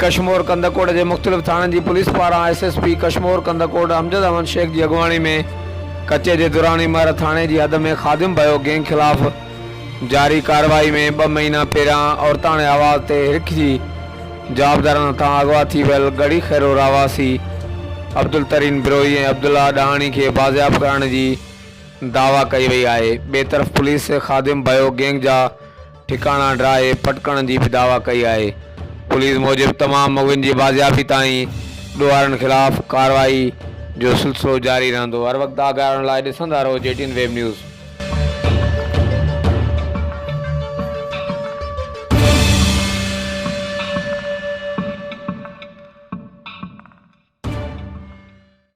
ڪشمور ڪنڌڪوٽ جي مختلف ٿاڻن جي پوليس پاران S S P Kashmore Kandhkot Amjad Ahmed Shaikh جي اڳواڻي ۾ ڪچي جي دراني مهر ٿاڻي جي حد ۾ خادم ڀيو گينگ خلاف جاري ڪارروائي ۾ ٻه مهينا پهريان عورتاڻي آواز تي هرکجي جوابدارن هٿان اغوا ٿي ويل ڳڙهي خيرو رهواسي عبدالترين بروهي ۽ عبدالله ڏاهاڻي کي بازياب ڪرائڻ جي دعويٰ ڪئي وئي آهي. ٻئي طرف پوليس خادم ڀيو گينگ جا ٺڪاڻا ڊاهي پٽڪڻ جي به دعويٰ ڪئي آهي. پوليس موجب تمام مغوين جي بازيابي تائين ڏوهارين خلاف ڪارروائي جو سلسلو جاري رهندو. هر وقت آگاهه رهڻ لاء ڏسندا رهو جي ٽي اين ويب نيوز.